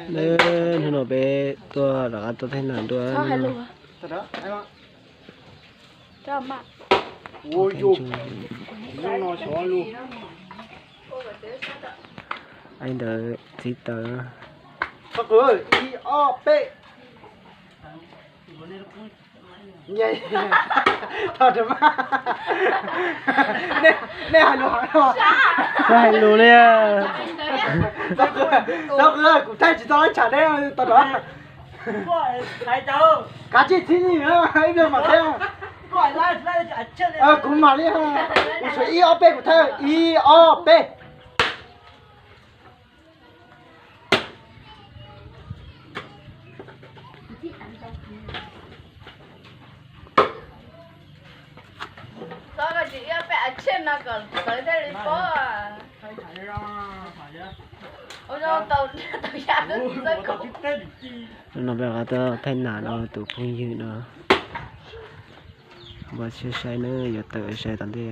Neb, hnub no peb tuaj rov qab tuaj thaij nam dua. Ntawd txiv taws. Ib ob peb. Nej hais lus heev no. Txhob hais lus li. Txhob qw, kuv thaij tsis tau lab tsam neb tau rov. Kav tsij txib ib pliag mam thaij. Kuv mam li, kuv tshuav ib ob peb kuv thaij ib ob peb. No peb rov qab tuaj thaij nam no tus phooj ywg no. Npaj siab saib nawb, yuav tawm sai tom ntej.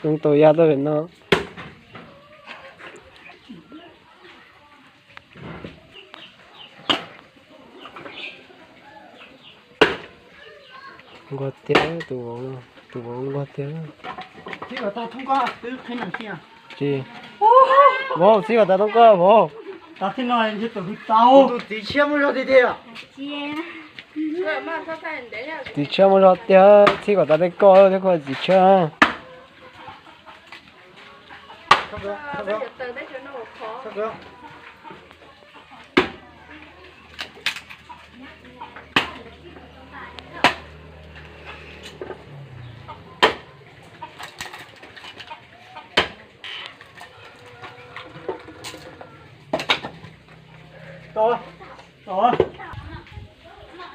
Tub tau yaj tuaj pem no. Nquag tiag, tus vauv, tus vauv nquag tiag. Tsis, vauv, txib kom tas toob koj vauv. Tus txiv tshiab muaj zog tiag tiag. Txiv tshiab muaj zog tiag, txib kom tas tej koj thiab koj txiv tshiab.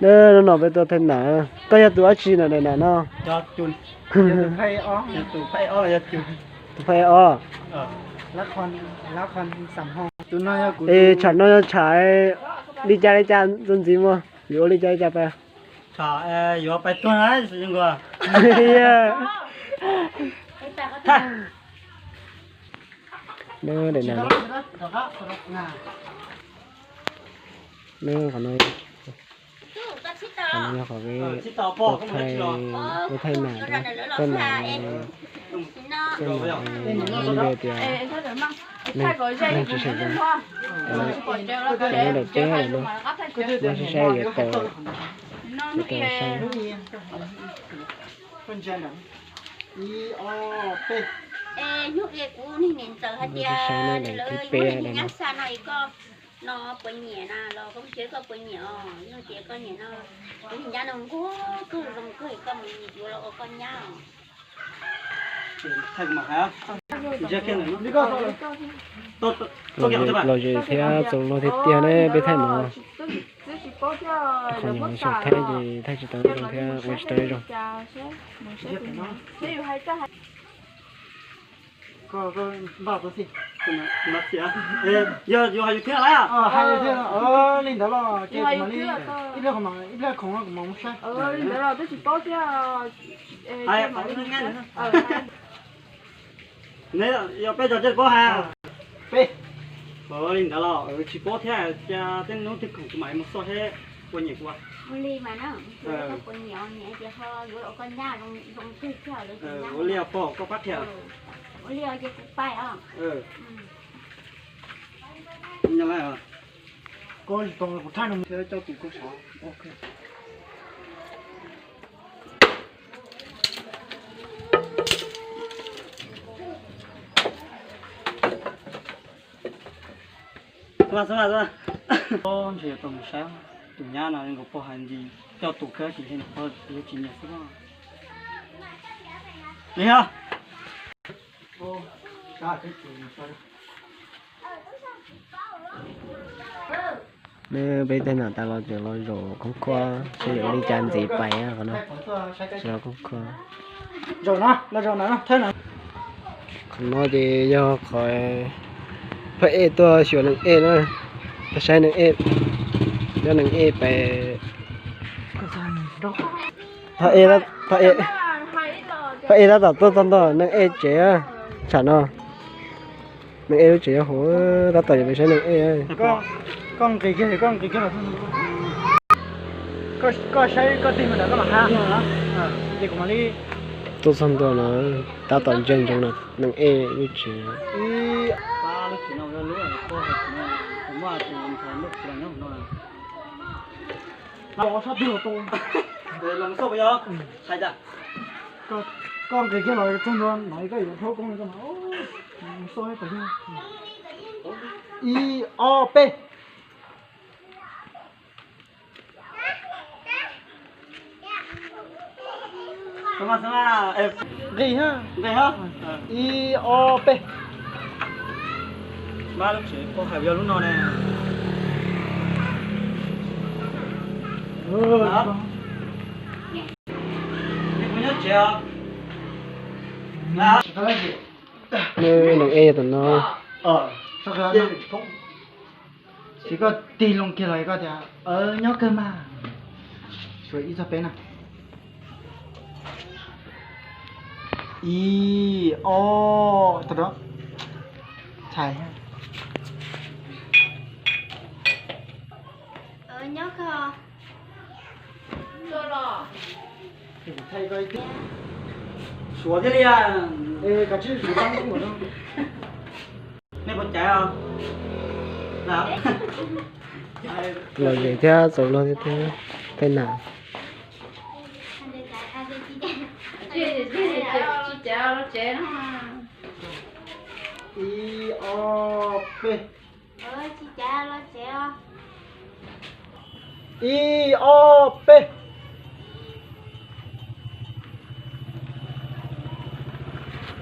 Hnub no peb tuaj thaij nam, koj yog tus dab tsi na daim nam no? Tus phaj ob. Es tsham no yog tsham li cas li cas txuas ntxiv muaj, yuav ua li cas li cas pais? Yuav pais tuag na. Daim nam, qhov no, qhov no yog qhov peb tuaj thaij nam, tuaj thaij nam, tuaj nam, tuaj nam, tias neeg tsis seem zoo, daim teb daim no, npaj siab saib yuav tawm, yuav tawm sai. Ib ob peb. Es hnub ib kuv niag niam ntxawm hais tias lawv muaj ib niag nyab xa no es koj no puas nyiam na, los koj mus tsev koj puas nyiam os? Yog tias koj nyiam no, kuv niag nyab no nquag kawg zoo kawg es koj mus yuav los ua koj nyab os. Lom zem thiab txaus luag tiag tiag ne peb thaij no. Qhov nyuam qhuav xyaum thaij ces thaij tsis tau zoo thiab ua tsis tau zoo. Li ntawd los ib pliag khoom kuv mam mus saib. Li ntawd los twb tsis paub thiab. Neb yog peb cov twg paub hais? Peb. Li ntawd los tsis paub thiab, cia tej hnub twg khoom kuv mam li mus xauj seb puas nyiam kuv. Ua li mas na, puas nyiam, nyiam tias ho yuav los ua koj nyab zoo kawg thiab. Ua li os, pog, koj pab qhia. Ua li os, ces kuv pais os. Koj tsis tau kuv thaij no thiab coj tus koj sav. Ntshe yuav tau mus saib tus nyab no, nkaus pog hais ntsis coj tus kawg ces nws pog yuav tsis nyiam xwb. Li os. Neb peb tej nam tas los tseem los zaum khoob khuab seb yuav ua li cas ntxiv pais qhov no. Tseem los khoob khuab. Qhov no ces yog qhov Phaj Ej tuaj xyuas Neeg Ej na, tuaj saib Neeg Ej, nyob Neeg Ej pem. Phaj Ej, Phaj Ej tab tom tuaj txog ntua Neeg Ej tsev, tsam no Neeg Ej lub tsev yuav huv, tab tom yuav pem saib Neeg Ej. Koj nqis kiag, koj nqis kiag los. Koj saib koj tig mus ntawd koj mam hais. Ces kuv mam li tuaj txog ntua no, tab tom ntsia ntsoov Neeg Ej lub tsev. Koj nqis kiag los txog ntua no koj yuav hlub koob li koj mas. Ib, ob, peb. Nqis, nqis, ib, ob, peb. Mab lub tsev pog hais yog lub no ne. Neeg Ej tom no. Ces koj tig loo kiag los koj tias, nyob kawg mas. Suav ib txog peb na. Ib, ob, tau. Txhais. Suav thiab li. Nej puas caiv? Lom zem thiab txaus luag thiab thiab, tej nam. Ib, ob, peb. Ib, ob, peb.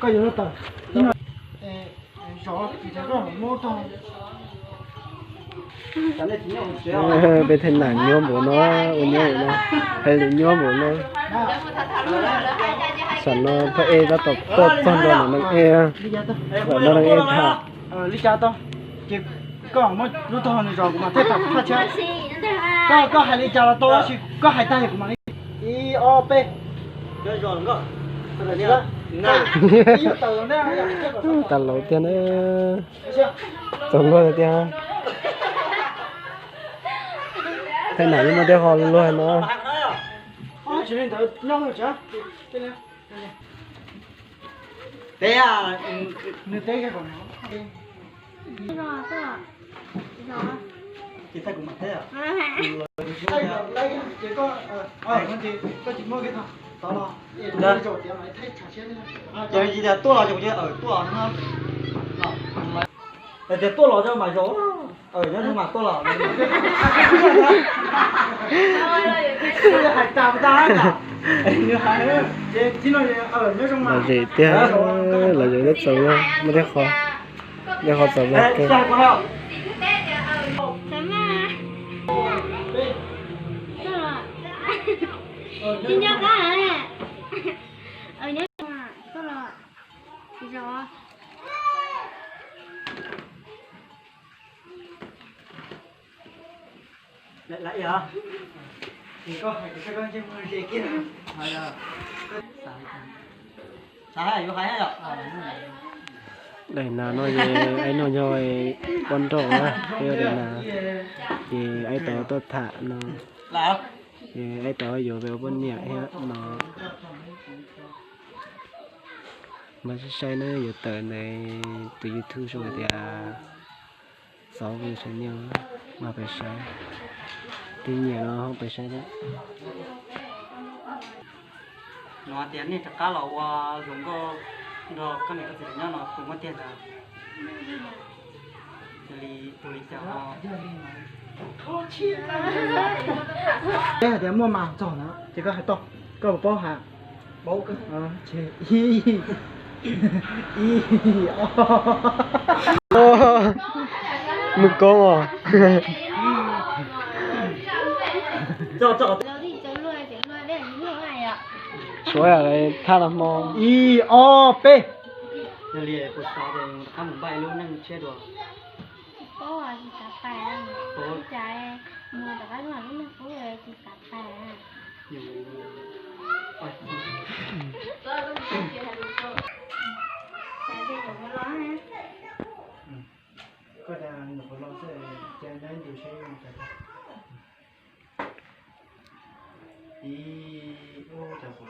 Koj yuav luag tawm. Peb tej nam nyuaj npaum no, ua nyuaj npaum no, hais lus nyuaj npaum no. Tam no Phaj Ej tab tom tuaj txog ntua ntawm Neeg Ej, ntawm no Neeg Ej tham. Li cas tau? Ces koj muab lub taub hau no zos kuv mam thiaj tham thaj tshiab. Koj, koj hais li cas los tau, tab sis koj hais tag kuv mam li. Ib, ob, peb. Tas laus tiag na. Txaus luag tiag. Tej nam yeej muaj tej qho luag no. Ces tias tuaj los ces kuv tias tuaj los no. Tias tuaj los mas zoo, nyob zoo mas tuaj los. Hais tas tas. Lom zem tiag, lom zem thiab txaus luag, muaj tej qho, tej qho txaus luag kawg. Daim nas no es, daim nas no yog poj nrauj na, yog daim nas, ces aib tau tuaj tham no, ces aib tau yuav poj niam thiab no. Mas saib saib na, yuav tawm ntawm tus YouTube sau tias Xov Vwm Channel, mas pais saib. Tus nyiam no pais saib thiab. No tias nej rov qab los ua zoo nkauj nrog koj niam koj txiv nyob no puas muaj tiag ntawd? Li tus li cas? Peb hais tias muaj mas txog na, ces koj hais tau, koj puas paub hais? Ib, ib, ob. Mus koob os. Suav thaj los hmo. Ib, ob, peb. Yog li kuv xav tias rov qab mus npaj ib lub neej tshiab dua. Ub, tsis xav pais, ua cas mus rov qab los lub neej qub tsis xav pais. Koj dag nyuam qhuav los xwb, cia nyob ib ntus seb. Ib, ub, cov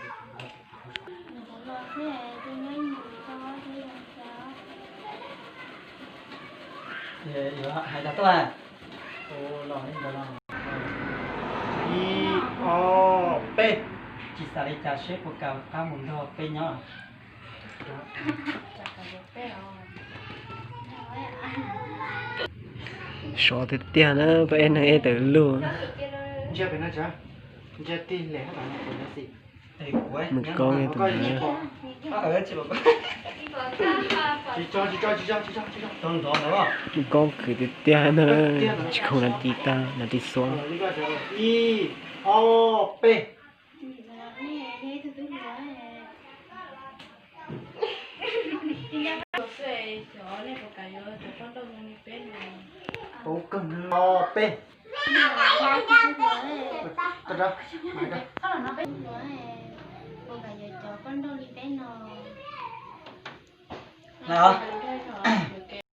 qhuav, hais tau tuaj. Ib, ob, peb. Tsis xav li cas seb puas kam qab mus nrog peb nyob. Sov tiag tiag na, peb eb neeg eb tawm lug. Mus koob tus na. Mus koob khwv tiag tiag na, tsis khoom nas this tag, nas this xuav. Ib, ob, peb. Ob, peb. Lau,